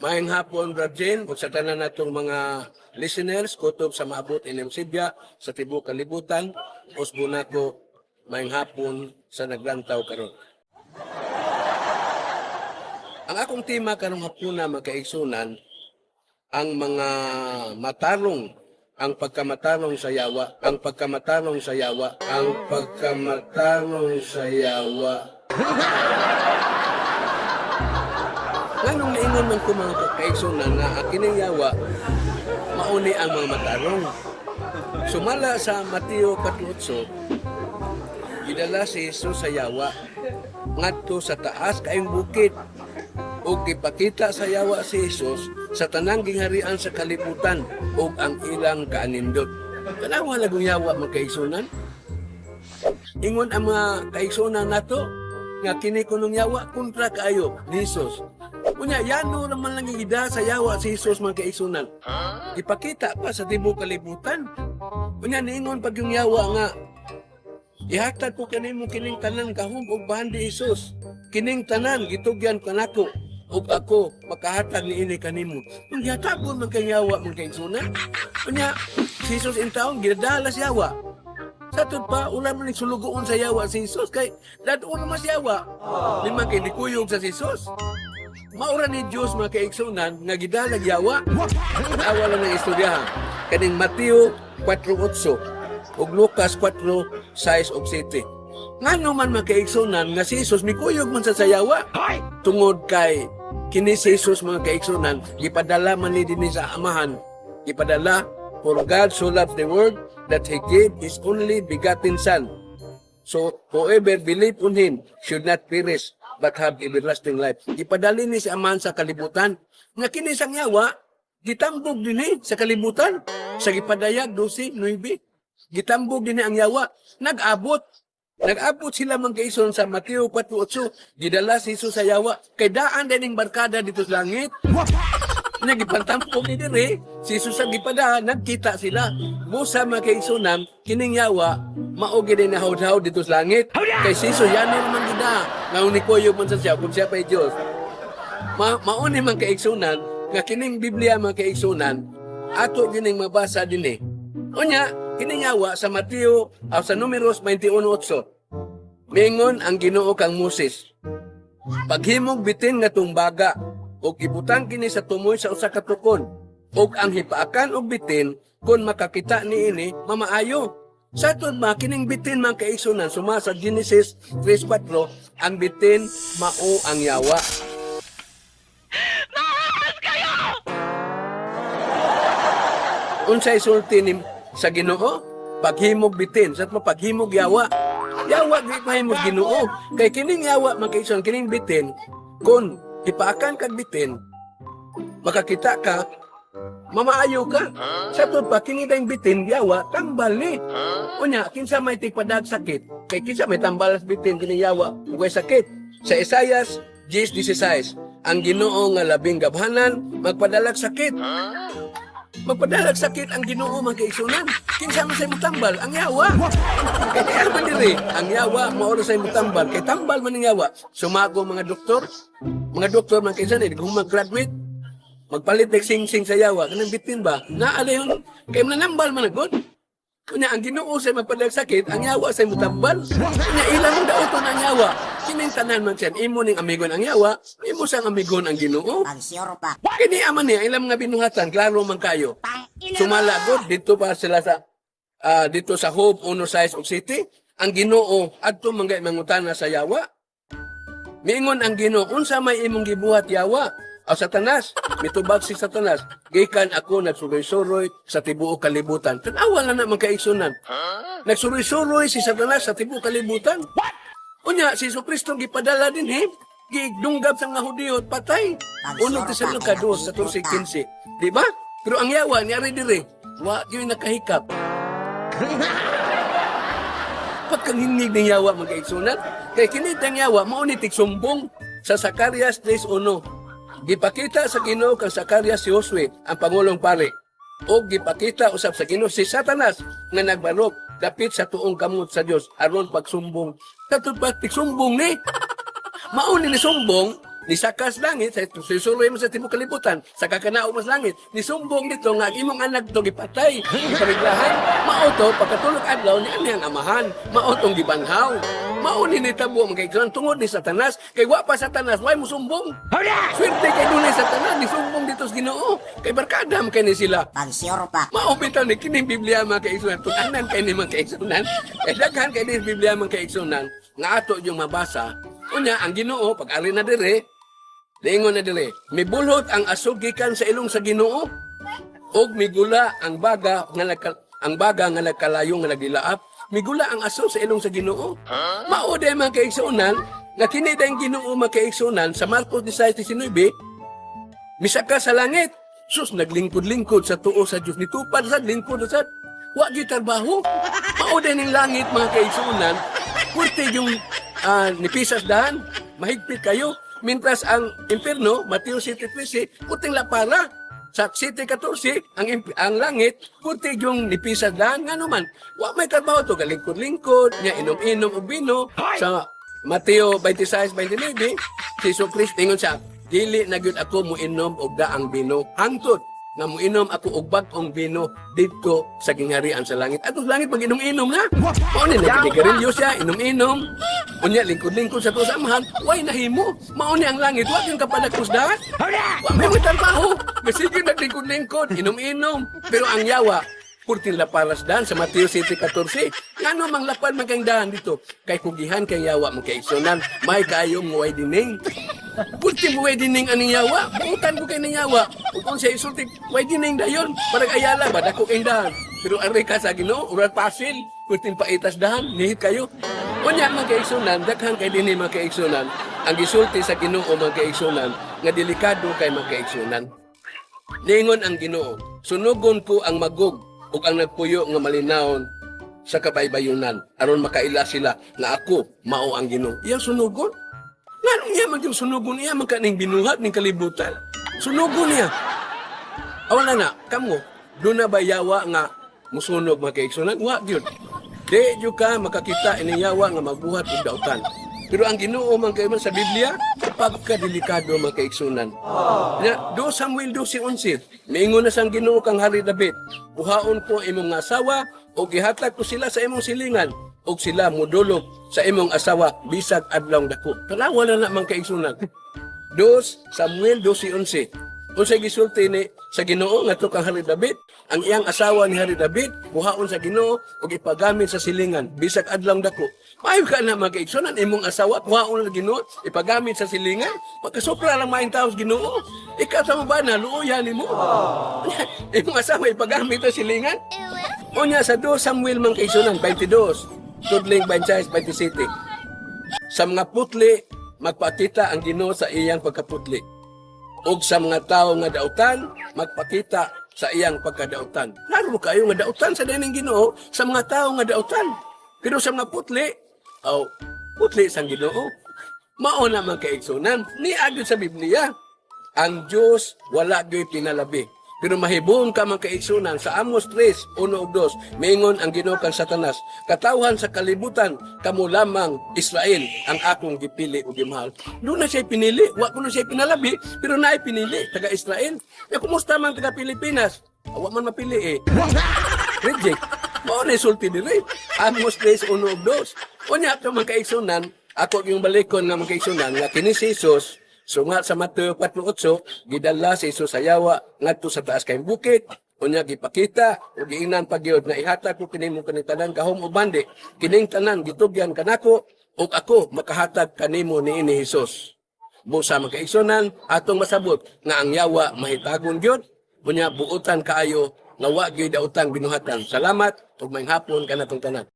Maayong hapon, Brad Jane, ug sa tanan natong mga listeners, kutob sa maabot inyong sibya sa tibuok kalibutan, usbo nako maayong hapon sa naglantaw karon. Ang akong tema karong hapuna, mga kaigsunan, ang mga matarong, ang pagkamatarong sa yawa, ang pagkamatarong sa yawa, ang pagkamatarong sa yawa. Nganong niingon man ko, mga kaigsunan, nga ang kining yawa mauni ang mga matarong? Sumala sa Mateo 4:8, gidala si Jesus sa yawa ngadto sa taas kaayong bukid ug gipakita sa yawa si Jesus sa tanang gingharian sa kalibutan ug ang ilang kaanindot. Tanawa lang kung yawa, mga kaigsunan. Ingon ang mga kaigsunan nato nga kini kunong yawa kontra kaayo ni Jesus. Unya, yano naman lang gida sa yawa si Jesus, mga kaigsunan. Ipakita pa sa tibuok kalibutan. Unya, niingon pag yung yawa nga, "Ihatag ko kanimo kining tanan gahom ug bahandi, Jesus. Kining tanan gitugyan kanako ug ako makahatag niini kanimo." Kung gihatagon man kay yawa, mga kaigsunan. Unya, si Jesus intawon gidala sa yawa. Sa pa, wala man sulugoon sa yawa si Jesus kay dad-on naman si yawa. Di man kay nikuyog sa Jesus. Maura ni Dios, mga kaigsunan, nga gidalag yawa. Awa lang ng istorya. Kaning Mateo 4:8 ug Lucas 4:6 ug 7. Ngano man, mga kaigsunan, nga si Jesus mikuyog man sa sayawa? Tungod kay kini si Jesus, mga kaigsunan, gipadala man ni dinhi sa Amahan. Gipadala, "For God so loved the world that He gave His only begotten Son. So whoever believe on Him should not perish but have everlasting life." Gipadali ni si Amahan sa kalibutan. Nga kini sang yawa, gitambog dinhi sa kalibutan. Sa gipadayag 12:9. Gitambog dinhi ang yawa. Nag-abot. Nag-abot sila, mga kaigsoon, sa Mateo 4:8. Gidala si Jesus sa yawa. Kay daan din ning barkada dito sa langit. Nagipantampok ni dire, si Jesus ang gipada, nagkita sila. Busa, mga kaigsunan, kining yawa, mao gid na hawd-hawd dito sa langit. Kay si Jesus, yan naman gida. Nga ni man sa siya, kung siya pa'y Diyos. Mauni man kaigsunan, nga kining Biblia, mga kaigsunan, ato gining mabasa dinhi. Unya, kining yawa sa Mateo, o sa Numeros 21:8. Mingon ang Ginoo kang Moses, "Paghimog bitin nga tumbaga ug ibutang kini sa tumoy sa usa ka tukon ug ang hipaakan og bitin, kon makakita niini, mamaayo." Sa tud ba kining bitin, mga kaigsunan, suma sa Genesis 3:4, ang bitin mao ang yawa. Maahas kayo! Unsay sulti ni sa Ginoo? Paghimog bitin, sa mo paghimog yawa. Yawa di mahimog Ginoo. Kay kining yawa, mga kaigsunan, kining bitin, kon ipaakan kag bitin, makakita ka, mamaayo ka. Sa tud pa kini dayong bitin yawa tambal ni. Unya, kinsa may tigpadag sakit? Kay kinsa may tambal sa bitin kini yawa ug sakit? Sa Isaias 10:16, ang Ginoo nga labing gabhanan magpadalag sakit. Magpadalag sakit ang Ginoo, mga kaigsunan. Kinsa man say mutambal? Ang yawa. Kay kaya man diri, ang yawa mao ra say mutambal. Kay tambal man ang yawa. Sumago mga doktor, mga doktor, mga kaigsunan, di kung mag-graduate, magpalit og sing-sing sa yawa, kanang bitin ba? Naa yun, kay mananambal man agad. Kunya ang Ginoo say magpadalag sakit, ang yawa say mutambal. Kunya ilang mong dauton ang yawa. Kining tanan man siya, imo ning amigon ang yawa, imo sang amigon ang Ginoo. Pag-sure pa. Kini aman niya, ilang mga binuhatan, klaro man kayo. Tangina. Sumala god dito pa sila sa dito sa Job 1:6 ug 7, ang Ginoo adto manggay mangutana sa yawa. Miingon ang Ginoo, "Unsa may imong gibuhat, yawa?" O Satanas, mitubag si Satanas, "Gikan ako nagsuroy-suroy sa tibuok kalibutan." Tanawa lang na, mga kaigsunan. Nagsuroy-suroy si Satanas sa tibuok kalibutan. Unya, si Kristo gipadala dinhi, gidunggab sa mga Hudiyo at patay. 1 Tesalonica 2:14, 15. Di ba? Pero ang yawa, niari dire, wa gyud nakahikap. Pagkangingig ng yawa, mga kaigsunan, kay kini ang yawa, mao ni tigsumbong sa Zacarias 3:1. Gipakita sa Ginoo kang Zacarias si Josue, ang pangulong pare. O gipakita usab sa Ginoo si Satanas nga nagbarok dapit sa tuong kamot sa Dios aron pagsumbong. Katong pa tigsumbong ni. Mao ni sumbong Nisaka sa langit, sa susuloy mo sa tibuok kalibutan, sa kakanao mo sa langit, nisumbong dito nga ang imong anak to gipatay, gipariglahan, mao to pagkatulog adlaw ni anhang amahan, mao tong gibanhaw. Mao ni nitabo mga kaigsunan tungod ni Satanas, kay wa pa Satanas, way mo sumbong. Swerte kay dunay Satanas, nisumbong dito sa Ginoo, kay barkada man kay ni sila. Pag-sure pa. Mao bitaw ni kining Biblia, mga kaigsunan, tun-anan kay ni mga kaigsunan. Kay daghan kay ni Biblia, mga kaigsunan, nga ato yung mabasa. Unya ang Ginoo pag ari na dire, niingon na dire, mibulhot ang asog gikan sa ilong sa Ginoo ug migula ang baga nga ang baga nga nagkalayo nga nagdilaap. Migula ang aso sa ilong sa Ginoo. Mao day, mga kaigsunan, nga kini dayong Ginoo, mga kaigsunan, sa Marcos 16:19, misaka sa langit. Sus, naglingkod-lingkod sa tuo sa Diyos. Nitupad sa lingkod sa wa gyud trabaho. Mao din ning langit, mga kaigsunan. Puwerte yung nipisas dahan. Mahigpit kayo. Mintras ang impierno, Mateo 7:13, puting lapara. Sa 7:14, ang langit, puti yung nipisas dahan. Nga naman, wa may trabaho to, galingkod-lingkod, nya inom-inom og bino. Sa Mateo 26:29, si Jesu Cristo ingon siya, "Dili na gyud ako muinom og daang bino hangtod nga muinom ako og bag-ong bino didto sa gingharian sa langit." Atong langit pag inom-inom na. Mao ni nagnigarilyo siya, inom-inom. Unya lingkod-lingkod sa tuo sa amahan, way nahimo. Mao ni ang langit, wa gyud kapadakos dahan. Wa may mga trabaho. Sige naglingkod-lingkod, inom-inom. Pero ang yawa, purting laparas dahan sa Mateo 7:14. Ngano mang lapad man kang dahan dito? Kay kugihan kay yawa mo kay isunan. May kayong way dining. Purting way dining aning yawa. Buutan ko kay ning yawa. Ug kung siya isulti, way dining dayon. Parang ayala ba, dako kay dahan. Pero ari ka sa Ginoo, urat pasil. Purting paitas dahan, nihit kayo. Unya mga kaigsunan, daghan kay dinhi, mga kaigsunan. Ang gisulti sa Ginoo, mga kaigsunan, nga delikado kay mga kaigsunan. Ningon ang Ginoo, "Sunugon ko ang Magog ug ang nagpuyo nga malinawon sa kabaybayunan aron makaila sila nga ako mao ang Ginoo." Iyang sunugon. Nganong iya man yung sunugon, iya man kaning binuhat ning kalibutan? Sunugon niya. Awan na na, kamo, doon na ba yawa nga musunog, mga kaigsunan? Wa gyud. Di gyud ka makakita ini yawa nga magbuhat og dautan. Pero ang Ginoo man kay man sa Biblia, pagkadelikado, mga kaigsunan. Na, 2 Samuel 12:11, miingon na sang Ginoo kang Hari David, "Kuhaon ko imong asawa ug ihatag ko sila sa imong silingan ug sila mudulog sa imong asawa bisag adlaw dako." Tanawa na na, mga kaigsunan. 2 Samuel 12:11. Unsay gisulti ni sa Ginoo ngadto kang Hari David? Ang iyang asawa ni Hari David kuhaon sa Ginoo ug ipagamit sa silingan bisag adlaw dako. Maayo ka na, mga kaigsunan, imong asawa kuhaon sa Ginoo, ipagamit sa silingan, pagkasupra lang maayong tao sa Ginoo. Ikaw sa mo ba na luoyan nimo? Imong asawa ipagamit sa silingan? Unya sa 2 Samuel, mga kaigsunan, 22, tudling 26, 27. Sa mga putli, magpakita ang Ginoo sa iyang pagkaputli. Ug sa mga tao nga dautan, magpakita sa iyang pagkadautan. Klaro kayo nga dautan sa dining Ginoo sa mga tao nga dautan. Pero sa mga putli, aw, putli sang Ginoo. Mao na, mga kaigsunan, ni agad sa Biblia. Ang Diyos wala gyoy pinalabi. Pero mahibong ka, mga kaigsunan, sa Amos 3, 1 ug 2, mingon ang Ginoo kang Satanas, "Katawhan sa kalibutan, kamo lamang Israel ang akong gipili ug gimahal." Doon na siya pinili, wa ko na siya pinalabi, pero naay pinili, taga Israel. Ya kumusta man taga Pilipinas? Wa man mapili eh. Reject. Mao na sulti diri. Amos 3, 1 ug 2. Unya ato, mga kaigsunan, ako yung balikon nga, mga kaigsunan, nga kini si Jesus, sunga sa Mateo 4:8, gidala si Jesus sa yawa ngadto sa taas kay bukid. Unya gipakita ug giingnan pa gyud nga "Ihatag ko kanimo kaning tanan gahom ug bandi. Kining tanan gitugyan kanako ug ako makahatag kanimo niini, Jesus." Busa, mga kaigsunan, atong masabot nga ang yawa mahitagon gyud. Unya buutan kaayo nga wa gyud daotang binuhatan. Salamat ug maayong hapon kanatong tanan.